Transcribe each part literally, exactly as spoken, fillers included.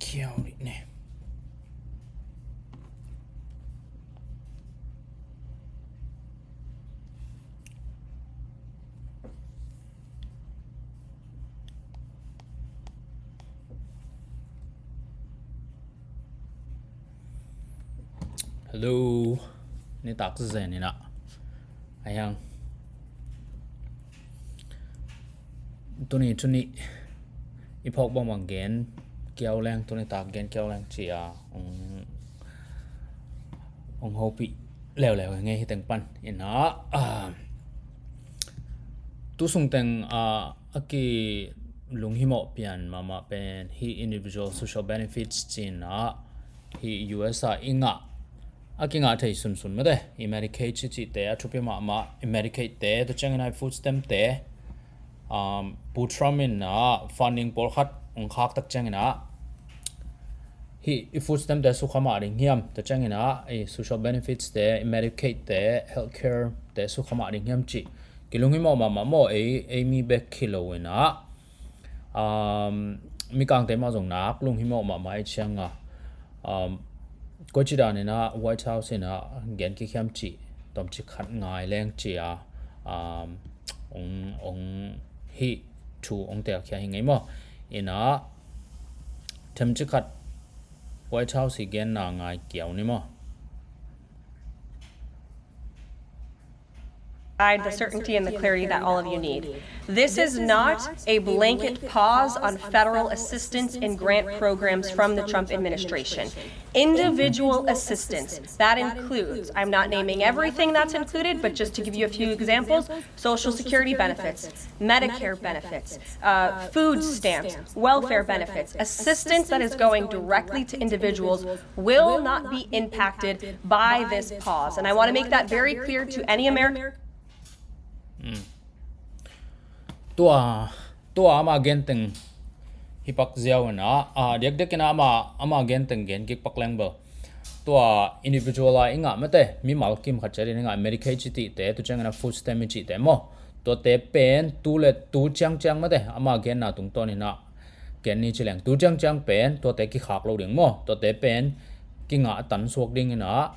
Kiau dih ne. Hello. Nitak zen ina. Ayang. Tuni tuni i phawk bangbang gen kiau leng, tuni tak gen kiau leng ci a ong, ong hopih leuleu ngei hi teng pan ina. Ah, tu sung teng, ah, a ki lunghimawh pian mahmah pen hi individual social benefits cina hi U S a i ngah, a kingah thei sunsun mate, i Medicaid cicite a thupi mahmah, i Medicaid te, tua ciangin a i food stamp te, um, Pu Trump in a funding pawlkhat ong khak tak ciangin a hi i food stamp te sukha mah ding hiam, tua ciangin a i social benefits te, i Medicaid te, healthcare te sukha mah ding hiam ci. Ki lunghimawh mahmah maw, ei, ei mi bek hi lo ina. Um, mikangte mah zong nak lunghimawh mahmah i cianga, um, koici dan ina White House ina gen kik hiam ci, tomci khat ngai leng ci a, um, ong, ong hi thu ong tel khia hi ngei maw. Ina themci khat White House i genna ngai kiau ni maw. Provide the certainty and the clarity that all of you need. This is not a blanket pause on federal assistance and grant programs from the Trump administration. Individual assistance, that includes, I'm not naming everything that's included, but just to give you a few examples, Social Security benefits, Medicare benefits, uh, food stamps, welfare benefits, assistance that is going directly to individuals will not be impacted by this pause. And I want to make that very clear to any American. Tua, tua ama gen teng hi pak ziau ina, a, diakdiak ina ama, ama gen teng gen kik pak leng bel. Tua individual a i ngah mate, mimal kim khat ciat in i ngah Medicaid citite, tu ciangin a food stamp i cihte maw. Tuate pen tu le tu ciangciang mate, ama genna tungtawn ina gen ni ci leng, tu ciangciang pen tuate kikhak lo ding maw. Tuate pen kingah tan suak ding ina,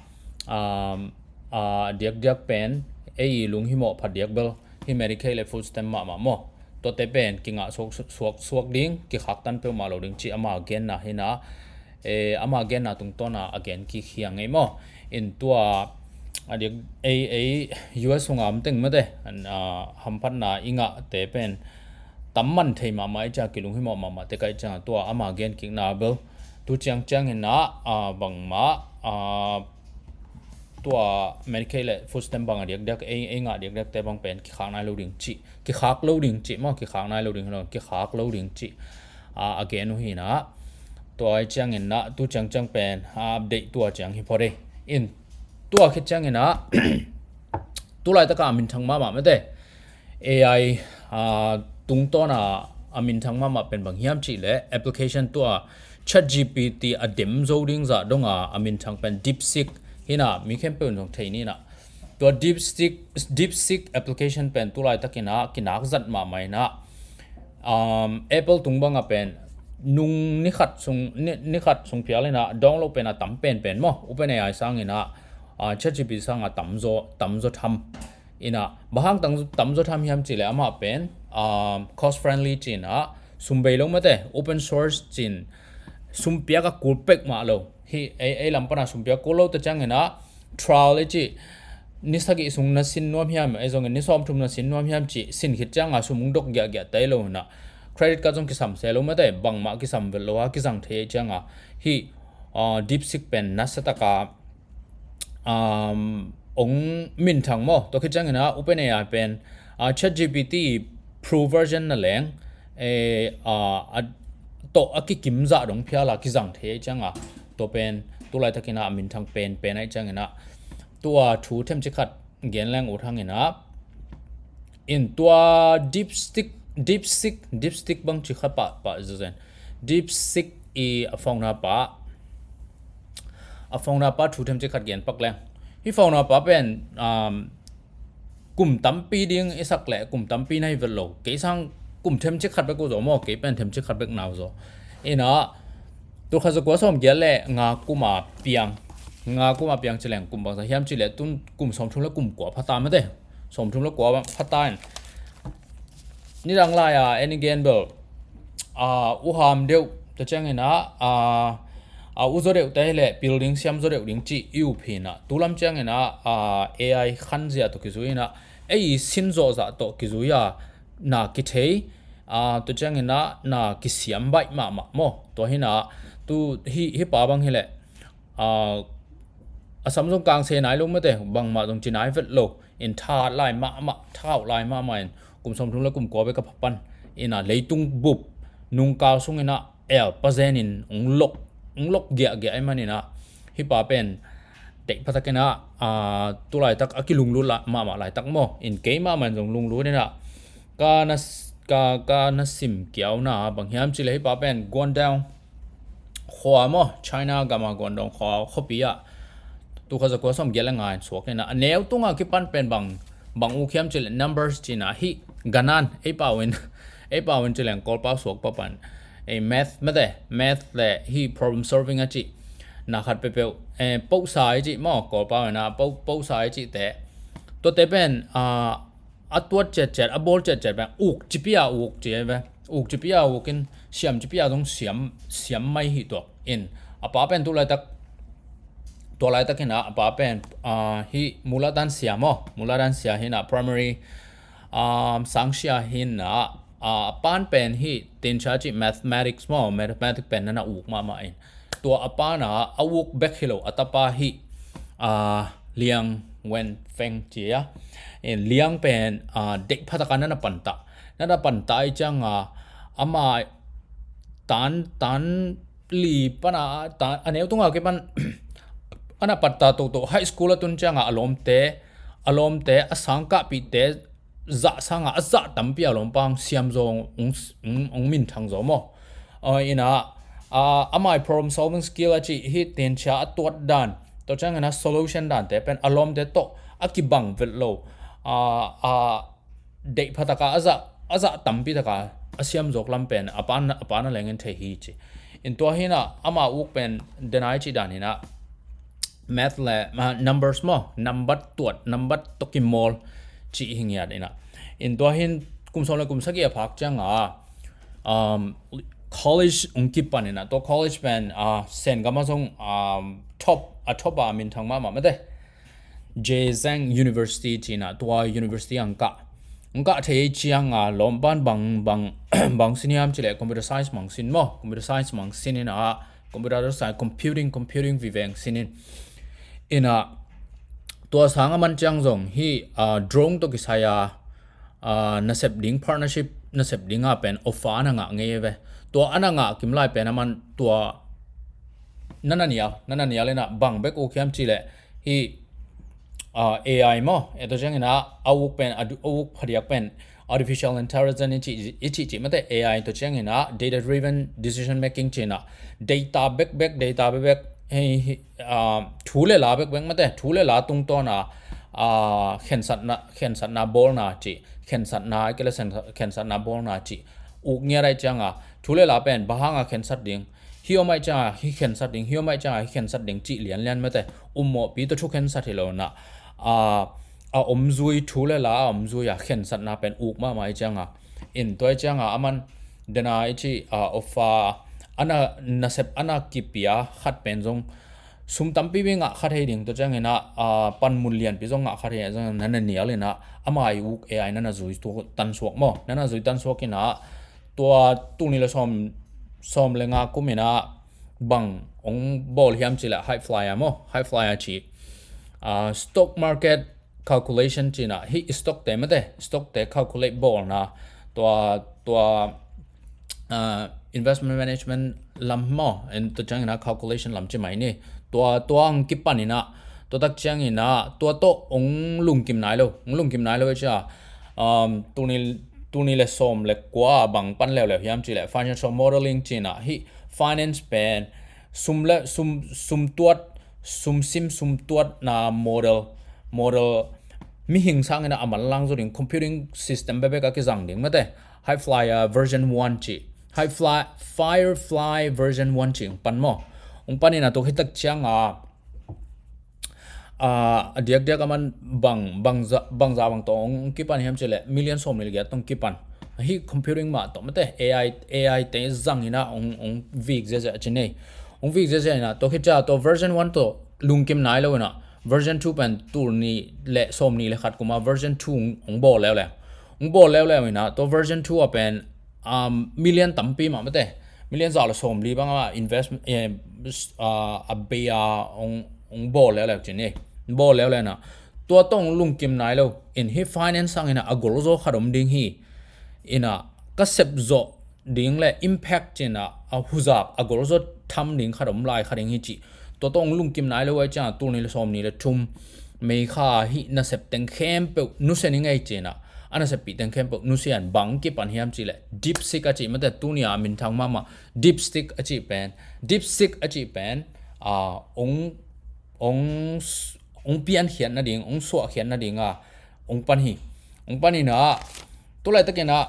um, a, diakdiak pen ei lunghimawh phadiak bel hi Medicaid le food stamp mahmah maw. Tuate pen kingah suak, suak, suak ding, kikhak tan peuhmah lo ding ci ama genna hi ina, e, ama genna tungtawna a gen kik hi a ngei maw. In tua, a diak, ei, ei U S sunga om teng mate, a, hamphatna i ngahte pen tam man thei mahmah i cia, ki lunghimawh mahmah te ka i cia, tua ama gen kikna bel tu ciangciang ina, a, bangmah, a, tua Medicaid le food stamp bang a diakdiak, ei, ei ngah diakdiakte bang pen kikhak nai lo ding ci, kikhak lo ding ci maw, kikhak nai lo ding hi lo, kikhak lo ding ci, a, a gen uh hi ina. Tua i ciangin a tu ciangciang pen, a, update tua ciang hi phot ei. In tua khit ciangin a tu laitaka a minthang mahmah mate, A I, a, tungtawna a minthang mahmah pen bang hiam cih leh application tua ChatGPT a dem zo ding zah donga a minthang pen DeepSeek hi ina, mi khempeuh in zong thei ni ina. Tua DeepSeek, DeepSeek application pen tu laitakin a kinak zat mahmah ina, um, Apple tung banga pen nung ni khat sung, ni, ni khat sung phial ina download pen a tam penpen maw, OpenAI sangin a, a, ChatGPT sanga tamzaw, tamzaw tham. Ina, bang hang tam, tamzaw tham hiam cih leh amah pen, um, cost friendly ci ina, sum bei lo mate, open source ci in, sum piak a kul pek mah lo. Hi, ei, ei lam pana sum piak kul lo ta ciangin a, trial i ci, ni sagih sung na sin nuam hiam, ei zongin ni sawmthum na sin nuam hiam ci, sin khit cianga sum ung dok giahgiah tai lo ina, credit card zong kisam se lo mate, bangmah kisam vet lo a, kizang thei cianga hi, uh, DeepSeek pen nasa taka, um, ong minthang maw. Tua khit ciangin a OpenAI pen, a, ChatGPT pro version na leng, e, a, a, tawh a kikim zah dong phial a kizang thei cianga, tua pen tu laitakin a minthang penpen ahi ciangin a, tua thu themcik khat gen leng ut hangin a, in tua DeepSeek, DeepSeek, DeepSeek bang ci kha pahpah zazen. DeepSeek i a founder pa, a founder pa thu themcik khat gen pak leng. Hi founder pa pen, um, kum tampi ding i sak leh kum tampi na hi vet lo. Kei sang kum themcik khat bek uh zaw maw, kei pen themcik khat bek na uh zaw. Ina, Tulkhat zakua sawmgiat le nga kuma piang, nga kuma piang ci leng kum bangzah hiam ci leh tun kum sawmthum le kum kua phata mate. Sawmthum le kua phata in nidang lai-a Annie Gamble, a, u ham deuh, tua ciangin ah, a, a, u zaw deuh te hileh building siam zaw deuh ding cih i up hi-in ah, tulam ciangin ah, a, A I khanzia tawh kizui-in ah, ei sin zawhzah tawh kizui-a na kithei, a, tua ciangin ah na kisiam baih mahmah maw. Tua hi-in ah, tu hi, hi pa bang hileh, a, a sam zong kangse nai lo mate, bangmah zong ci nai vet lo. In tha lai mahmah, tha uh lai mahmah in, kum sawmthum le kum kua bek a pha pan in ah, leitung bup nungkal sungin ah el pazen in ung lok, ung lok giahgiah ahih manin ah, hi pa pen deih phatakin ah, a, tu laitak a kilunglut la, mahmah laitak maw. In kei mahmah in zong lunglut in ah, ka na, ka, ka na sim kiauna bang hiam ci leh hi pa pen Guangdong khua maw, China gam a Guangdong khua khuapi ah, tulkhat zakua sawmgiat le nga in suak in ah, a neu tunga kipan pen bang, bang uk hiam ci leh numbers ci-in ah, hih ganan, ei pau in, ei pau in ci leng Kawlpau suak pau pan, ei math mate, math le hih problem solving a cih na khat peuhpeuh, eh, posa i cih maw, Kawlpau in ah po, posa i cihte, tuate pen, a, a tuat ciatciat, a bawl ciatciat pen uk cipi-a uk ci ve. Uk cipi-a uk in, siam cipi-a zong siam, siam mai hi tuak in. A pa pen tu laitak, tua laitakin ah, a pa pen, a, hih Muladan Sia maw, Muladan Sia hi-in ah, primary, a, sangsia hi-in ah, a, a pan pen hih tincha cih mathematics maw, mathematics pen na na uk mahmah in. Tua a pan ah a uk bek hi lo, a tapa hih, a, Liang Wenfeng ci a. In Liang pen, a, deih phataka na na pantah. Na na pantah i cianga, ama tan, tan li pana, tan, a neu tunga kipan, a na pantah toto high school a tun cianga a lawmte, a lawmte, a sangkahpihte, zah sanga a zah tampi a lawmpa hong siam zaw, hong, hong, hong minthang zaw maw. A, in ah, a, amah i problem solving skill a cih hih tincha a tuat dan, tua ciangin ah solution dante pen a lawmte tawh a kibang vet lo. A, a, deih phataka a zah, a zah tampi taka a siam zawk lam pen a pa na, a pa na lengin thei hi ci. In tua hi-in ah ama uk pen denai cih dan hi-in ah, math le, ma, numbers maw, nambat tuat, nambat tawh kimawl cih hi ngiat in ah. In tua hi-in kum sawm le kum sagih a phak cianga, um, college hong kipan in ah, tua college pen, a, Sen gam ah zong, um, top, a top a minthang mahmah mate, Zhejiang University ci-in ah, tua university hong kah. Hong kah thei cianga lawmpan bang, bang, bang sin hiam ci leh computer science bang sin maw, computer science bang sin in ah, computer science, computing, computing vive hong sin in. In ah, tua sang a man ciang zong hih, a, drone tawh kisai a, a, nasep ding, partnership nasep ding a pen offer a na ngah ngei ve. Tua a na ngah kim lai pen a man tua na na nial, na na nial in ah bang bek uk hiam ci leh hih, a, A I maw, e, tua ciangin ah a uk pen, a du-, a uk phadiak pen artificial intelligence i cih, i cih cih mate, A I, tua ciangin ah data driven decision making ci-in ah, data bekbek, data bekbek, hei, hei, a, thu le la bekbek mate, thu le la tungtawn a, a, khensatna, khensatna bawlna cih, khensatna, a kei le khensatna bawlna cih uk ngiat ahih cianga, thu le la pen bang hanga khensat ding, hih om ahih cianga hih khensat ding, hih om ahih cianga hih khensat ding cih lianlian mate, ummawhpi tawh thu khensat hi lo in ah, a, a omzui, thu le la a omzui a khensatna pen uk mahmah ahih cianga. In tua ahih cianga a man dena i cih, a, offer a na, nasep a na kipia khat pen zong sum tampipi ngah kha thei ding, tua ciangin ah, a, panmun lianpi zong ngah kha thei, zong na na nial in ah, ama i uk A I na na zui tu tan suak maw, na na zui tan suak in ah, tua tul nih le sawm, sawm le nga kum in ah bang hong bawl hiam ci leh high flyer maw, high flyer ci, a, stock market calculation ci-in ah, hih stock te mate, stock te calculate bawlna, tua, tua, a, investment management lam maw, en, tua ciangin ah calculation lam ci mai ni. Tua, tua hong kipan in ah, tua tak ciangin ah, tua tawh hong lungkim nai lo, hong lungkim nai lo ahih ciang, um, tul nih, tul nih le sawm le kua bang pan leuleu hiam ci leh financial modeling ci-in ah, hih finance pen sum le, sum, sum tuat, sum sim, sum tuatna model, model mihing sangin ah a manlang zaw ding, computing system bekbek a kizang ding mate, high flyer version one ci. High Fly, Firefly version one ci hong pan maw. Hong pan in a tua khit tak ciang a, a diakdiak a man bang, bangza, bangza bang tawh hong kipan hiam cih leh million sawmnih le giat tawh hong kipan. Hih computing mah tawh mate, A I, A I te zang in a hong, hong vik ziazia ci ni. Hong vik ziazia in a tua khit ciang tua version one tawh lungkim nai lo in a version two pen tul nih le sawmnih le khat kum a version two hong, hong bawl leuleu. Hong bawl leuleu in a tua version two a pen, um, million tampi mah mate, million za le sawmli bang a invest, eh, a, a bei a hong, hong bawl leuleu ci ni. Bawl leuleu in a tua tawh hong lungkim nai lo. In hih finance sang in a a golzaw khat om ding hi. In a ka sep zawh ding le impact ci in a, a huzap a golzaw tham ding khat om lai kha ding hi ci. Tua tawh hong lungkim nai lo ahih ciang a tul nih le sawmnih le thum May kha hih nasep teng khempeuh nusia ni ngei ci in a, a naseppih teng khempeuh nusia in bang kipan hiam cih leh DeepSeek a cih mate, tuni a minthang mahmah DeepSeek a cih pen, DeepSeek a cih pen, a, hong, hong, hong piankhiat nading, hong suahkhiat nading a hong pan hi. Hong pan in a, tu laitak in a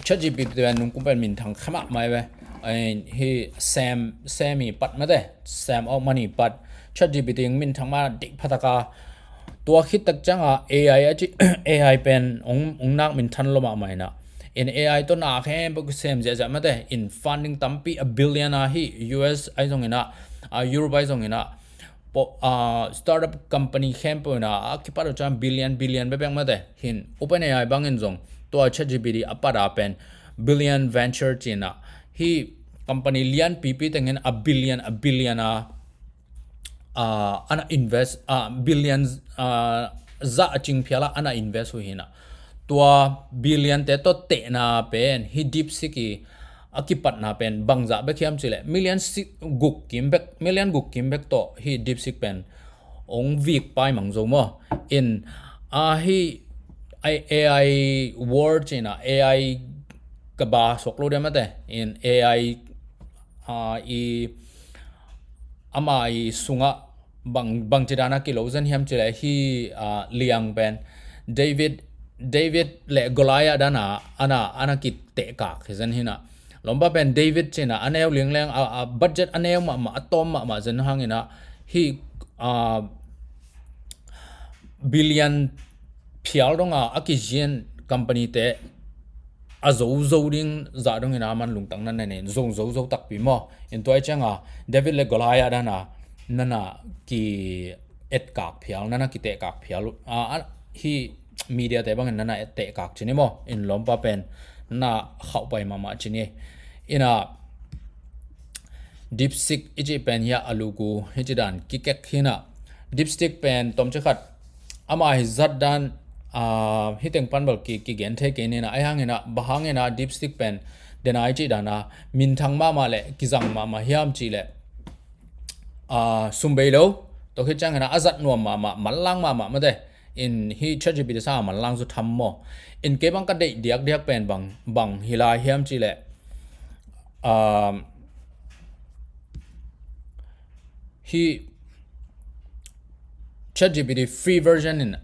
ChatGPT pen nungkum pen minthang kha mahmah hi ve. Ai, hih Sam, Sam i pat mate, Sam Altman i pat ChatGPT hong minthang mah deih pha tak a, tua khit tak ciang a AI a cih, AI pen hong, hong nak minthan lua mahmah in a. In AI tawh na khempeuh kisem ziahziah mate, in funding tampi a billion a hih U S ahi zong in a, a, Europe ahi zong in a, po-, a, startup company khempeuh in a, a kipat uh ciang billion, billion bekbek mate. Hin OpenAI bang in zong tua ChatGPT a pat a pen billion venture ci in a, hih company lianpipi teng in a billion, a billion a, a, a na invest, a, billion, a, za a cing phial a a na invest uh hi in a. Tua billion te tawh tehna pen hih DeepSeek i a kipatna pen bangzah bek hiam cih leh million si-, guk kim bek, million guk kim bek tawh hih DeepSeek pen hong vik paimang zo maw. In, a, hih AI, AI war ci in a, AI ka ba suak lo dia mate. In AI, a, i, ama i sungah bang, bangci dan a kilo zen hiam cih leh hih, a, liang pen David, David le Goliath dan a, a na, a na kitehkak hi zen hi in a. Lawmpa pen David ci in a, a neu liangliang, a, a budget a neu mahmah, a tawm mahmah zen hang in a, hih, a, billion phial dong a, a kizian company te a zozo ding zah dong in a man lungtang na nei nei, zo zozo takpi maw. In tua ahih ciang a David le Goliath dan a na na ki-etkak phial, na na kitehkak phial, a, a, hih media te bang in na na ettehkak ci ni maw. In lawmpa pen na khauh pai mahmah ci ni. In a DeepSeek i cih pen hiah a luku hi ci dan kikek hi in a. DeepSeek pen tawmcik khat ama hi zat dan, a, hih teng pan bel ki, kigen thei kei ni in a, ahih hang in a, bang hang in a DeepSeek pen dena i cih dan a minthang mahmah le kizang mahmah hiam cih leh, a, sum bei lo, tua khit ciang in a a zat nuam mahmah, manlang mahmah mate. In hih ChatGPT sang a manlang zaw tham maw. In kei bang ka deih diakdiak pen bang, bang hi lai hiam cih leh, a, hih ChatGPT free version in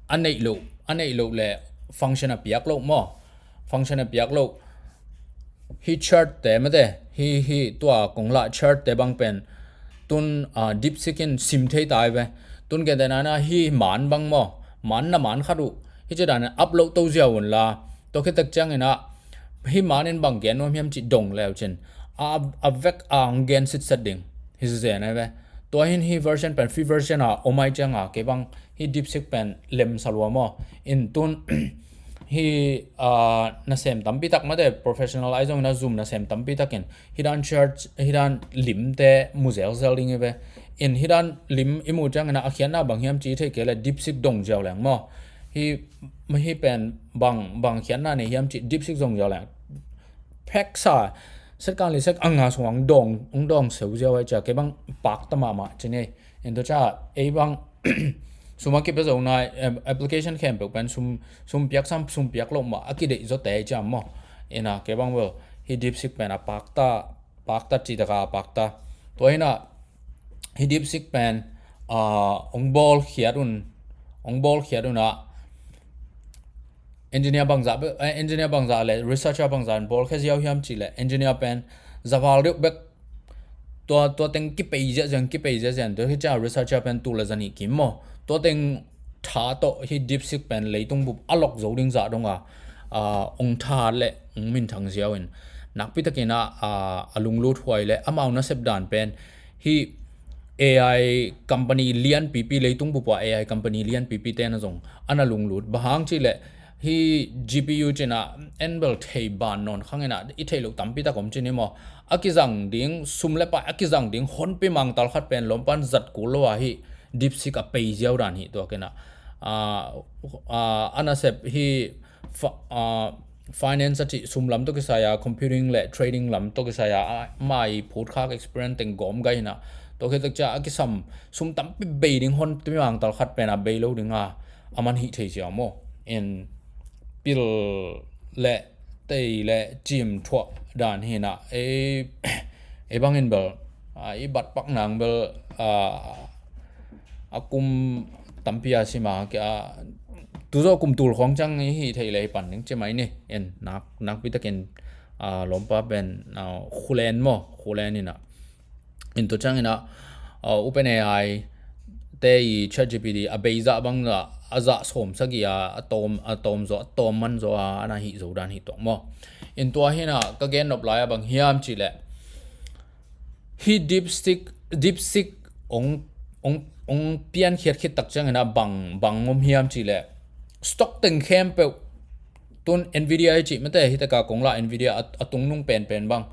a neih loh, a neih loh le function a piak loh maw. Function a piak loh. Hih chart te mate, hih, hih tua kong lah chart te bang pen tun, a, DeepSeek in sim thei ta hi ve. Tun gentehna in a hih man bang maw, man na man khat uh hih ci dan in upload to ziau un la. Tua khit tak ciang in a hih man in bang gen nuam hiam cih dong leu cin a, a vek a hong gen sitset ding hi zen hi ve. Tua hin hih version pen free version a om ahih ciang a kei bang hih DeepSeek pen lem sa lua maw. In tun hih, a, nasem tampi tak mate, professional ahi zong in a zum nasem tampi tak in hih dan chart, hih dan limte mu zelzel ding hi ve. In hih dan lim i muh ciang in a a khiatna bang hiam cih thei kei leh DeepSeek dong ziau leng maw. Hih, hih pen bang, bang khiatna nei hiam cih DeepSeek zong ziau leng. Phek sa, set kang li set a nga sung hong dong, hong dong seu ziau ahih ciang kei bang pakta mahmah ci ni. In tua ciang ei bang sum a kipia zo nai, em, application khempeuh pen sum, sum piak sam, sum piak loh mah a kideih zaw te ciang maw. In a kei bang bel hih DeepSeek pen a pakta, pakta ci tak a pakta. Tua hi in a hih DeepSeek pen, a, hong bawl khiat un, hong bawl khiat un a Engineer bangzah bek, eh, engineer bangzah le researcher bangzah in bawlkhia ziau hiam cih leh engineer pen zaval deuh bek tua, tua teng kipei ziahziah, kipei ziahziah, tua hi ciang researcher pen tul le zanih kim maw. Tua teng tha tawh hi DeepSeek pen leitung bup a lok zo ding zah dong a, ah, ong tha le ong minthang ziau in nakpi takin ah, ah, a lunglut huai le amau nasep dan pen hi AI company lianpipi, leitung bup ah AI company lianpipi te na zong ana lunglut. Bang hang cih leh hi GPU cih ah en bel thei ban nawn khang in ah i theih loh tampi tak om cih ni maw. A kizang ding, sum le pai a kizang ding honpi mangtal khat pen lawmpan zat kul lo a hi DeepSeek a pei ziau dan hi tua ken ah. Ah, ah, a nasep hi fa-, ah, finance a cih sum lam tawh kisai a, computing le trading lam tawh kisai a, a mai phutkhak experience teng gawm gai hi in ah. Tua khit tak ciang a kisam sum tampi bei ding honpi mangtal khat pen a bei lo ding a, a man hih thei ziau maw. In pil le tei le cim thuah dan hi in ah, ei, ei bangin bel, ah, i bat pak nang bel, ah, a kum tampi a sim a, kia, tu zawh kum tul khawng ciang i hih thei le i pan ding ci mai ni. En nak, nakpi takin, ah, lawmpa pen, ah, khulen maw, khulen in ah. In tua ciang in ah, ah, OpenAI te i ChatGPT a bei zah bang zah, a zah sawm sagih a, a tawm, a tawm zaw, a tawm man zaw a, ana hih zo dan hi tuak maw. In tua hi in ah ka gen nop lai a bang hiam cih leh hi DeepSeek, DeepSeek ong, ong, ong piankhiat khit tak ciang in ah bang, bang om hiam cih leh stock teng khempeuh, tun Nvidia i cih mate, hi tak a kong lah Nvidia a, a tungnung penpen bang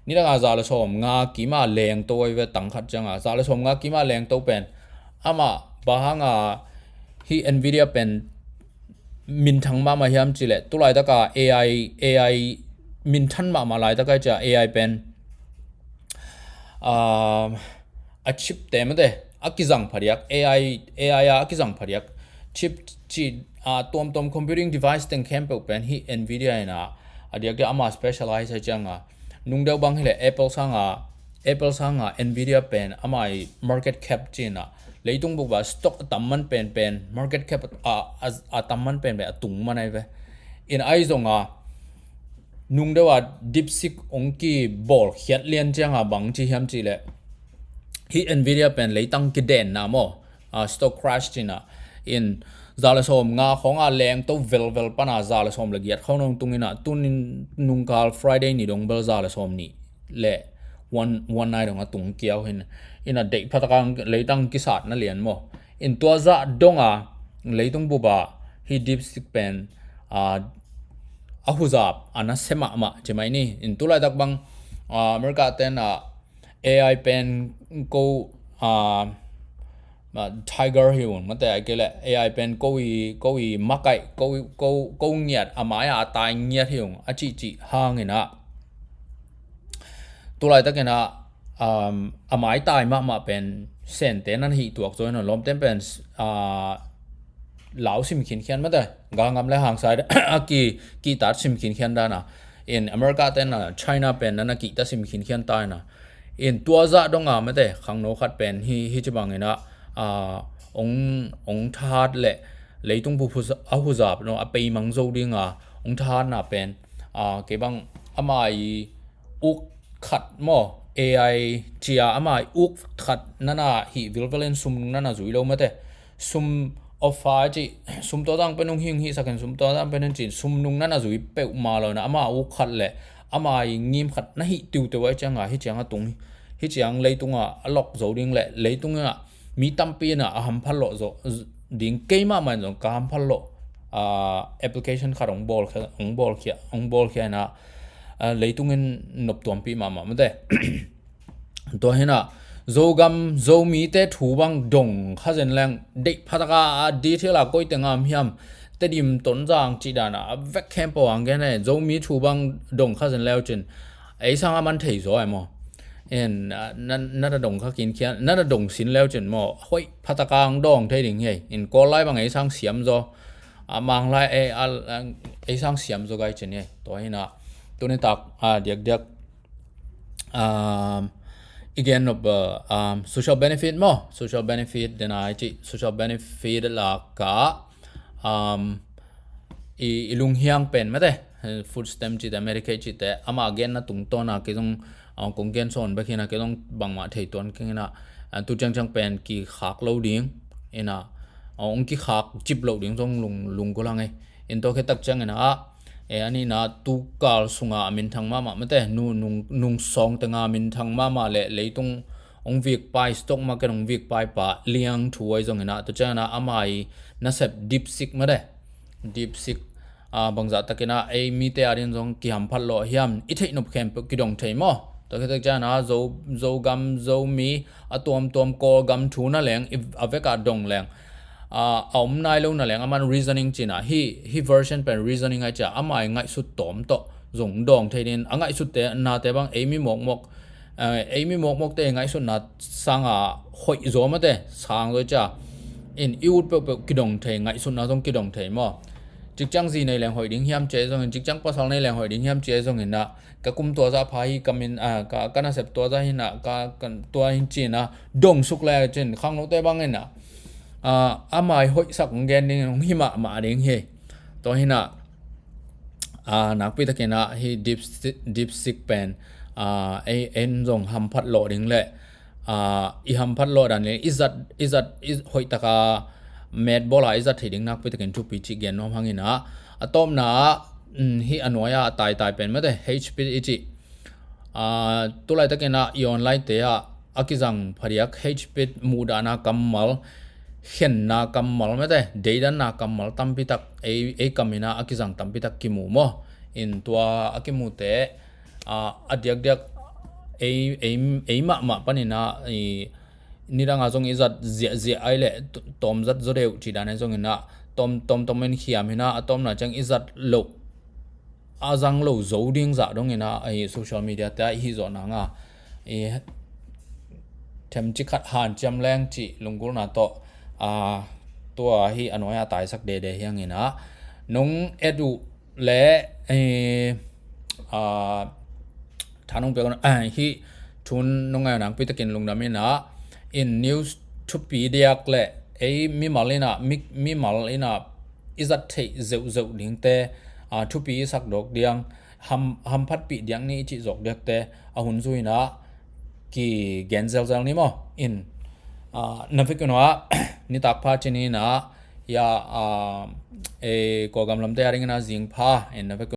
nidang a za le sawm nga kim a lengto ahi ve, tang khat ciang a za le sawm nga kim a lengto pen amah bang hang a hi Nvidia pen minthang mahmah hiam cih leh tu laitak a AI, AI minthan mahmah laitak a hi ciang AI pen, ah, a chip te mate, a kizang phadiak, AI, AI a, a kizang phadiak chip cih, ah, tuamtuam computing device teng khempeuh pen hi Nvidia in ah, a diakdiak ama specialize a hi ciang a, nungdeuh bang hi leh Apple sang a, Apple sang a Nvidia pen amah i market cap cih in ah leitung bup a stock a tam man penpen, market cap a, a, a tam man penpen a tung man ahi ve. In ahi zong a, nungdeuh a DeepSeek ong kibawlkhiat lian ciang a bang ci hiam cih leh hi Nvidia pen leitang kidenna maw, ah, stock crash cih in ah, in za le sawm nga khawng a lengto velvel pan a za le sawm le giat khawng dong tung in ah, tun in nungkal Friday ni dong bel za le sawm nih le one, one nai dong a tung kiau hi in, in a deih phatak a leitang kisatna lian maw. In tua zah dong a leitung bup a hi DeepSeek pen, ah, a huzap a nasia mahmah ci mai ni. In tu laitak bang, ah, America ten ah AI pen ko, ah, ah, tiger hi ung mate, ahih kei leh AI pen ko i, ko i makaih, ko i, ko, ko ngiat, a mai a tai ngiat hi ung a cihcih hang in ah tu laitak in ah, um, a maitai mahmah pen Sente nan hih tuak zaw in ah, lawmten pen, ah, lau sim khinkhian mate, galngam le hangsan a ki, kihtat sim khinkhian dan a, in America ten ah China pen nan a kihta sim khinkhian ta in ah, in tua zah dong a mate, khangno khat pen hi, hi ci bang in ah, ah, ong, ong thahat le leitung bup a huzap no a peimang zo ding a ong thahatna pen, ah, kei bang ama i uk khat maw, AI cia ama i uk khat nan a hih vilvel in sum nung nan a zui lo mate. Sum offer ci, sum tua zang pen ung hing hih sak in, sum tua zang pen in cin, sum nung nan a zui peuhmah lo in ah ama uk khat le ama i ngim khat na hih tiuteu a hi ciang a, hi ciang a tung, hi ciang leitung a a lok zo ding le leitung in ah mi tampi in ah a hamphat loh zo ding, kei mahmah in zong ka hamphat loh, ah, application khat ong bawlkhia, ong bawlkhia, ong bawlkhia in ah, ah, leitung in noptuampih mahmah mate. Tua hi in ah Zogam, Zomite thu bang dong kha zen leng deih phatak a, a detail a koi teng a om hiam, Tedim, Tonzang cih dan a, a vek khempeuh ang gen e, Zomi thu bang dong kha zen leu cin ei sang a man thei zaw e maw. En, ah, na, na ta dong kha khinkhian, na ta dong sin leu cin maw, hoih phatak a ang dawng thei ding hi. In Kawl lai bang ei sang siam zaw, a Mang lai ei, a, a, ei sang siam zaw gai cin hi. Tua hi in ah tuni tak, ah, diakdiak, um, i gen nop, uh, um, social benefit maw, social benefit den a i cih, social benefit lak ah, um, i, i lunghiang pen mate, food stamp cihte, Medicaid cihte, ama genna tungtawna kei zong, ah, kong gen sawn bek hi na, kei zong bangmah thei tuan keng hi na, ah, tu ciangciang pen kikhak lo ding hi na, ah, hong kikhak cip lo ding zong lung, lunggulh hang hi. In tua khit tak ciangin ah, eh, a nihna tukal sunga a minthang mahmah mate, nu, nung, nung sawng tenga minthang mahmah le leitung hong vik pai, stock market hong vik pai pa Liang Thu ahi zongin ah, tu ciangin ah ama i nasep DeepSeek mate, DeepSeek, ah, bangzah takin ah ei mite adin zong kihamphat lawh hiam, i theih nop khempeuh kidong thei maw? Tua khit tak ciangin ah Zo, Zogam, Zomi, a tuamtuam Kawlgam thu na leng, i, a vekah dong leng, ah, a om nai lo na leng, aman reasoning cihna, hih, hih version pen reasoning ahi ciah, ama i ngaihsut tawm tawh zong dawng thei dingin, a ngaihsutte nate bang ei mi mawkmawk, eh, ei mi mawkmawkte i ngaihsutna sanga hoih zaw mate, sang zaw ciah, in i ut peuhpeuh kidong thei, ngaihsutna zong kidong thei maw? Cikciang zi nei leng hoih ding hiam ci ahi zongin, cikciang pasal nei leng hoih ding hiam ci ahi zongin ah, ka kum tua zah pha hi, ka min, ah, ka, ka nasep tua zah hi na, ka, ka tua hi ci na, dong suk le cin, khangnote bangin ah, ah, ama i hoihsak hong gen ding, hong hi mahmah ding hi. Tua hi na, ah, nakpi takin ah hih Deep, DeepSeek pen, ah, ei, en zong hamphat lawh ding le, ah, i hamphat lawh dan le, i zat, i zat, i hoih taka metbawla i zat thei ding nakpi takin thupi cih gen nuam hangin ah, a tawpna ah, um, hih a nuai-a a taitai pen mate, Hate Speech i cih, ah, tulai takin ah i online te ah a kizang phadiak Hate Speech muhdahna kammal, khenna kammal mate, deidanna kammal tampi tak ei, ei kamin ah a kizang tampi tak kimu maw? In tua a kimute, ah, a diakdiak ei, ei, ei mahmah panin ah i, nidanga zong i zat ziahziah ai le, t-, tawm zat zaw deuh cih dan ai zongin ah, tawm, tawm, tawm in khiam hi na, a tawmna ciang i zat loh, a zang lo zo ding zah dongin ah, i social media te ah i hih zawh nanga, i themci khat hanciam leng cih lunggulhna tawh, ah, tua hih a nuai-a taisak dede hi hangin ah, nong et uh le, eh, ah, tha nong piak un, ah, hih thu nong ngai uh nakpi takin lungdam in ah, in news thupi diak le ei mimal in ah, mi, mimal in ah i zat theih zeuhzeuh dingte, ah, thupi i sak dawk diang, ham, hamphatpih diak ni i cih zawk diakte a hun zui in ah kigen zelzel ni maw? In, ah, na vek un ah, nitak pha ci ni in ah, ya, ah, eh, Kawlgam lamte adingin ah zing pha, in na vek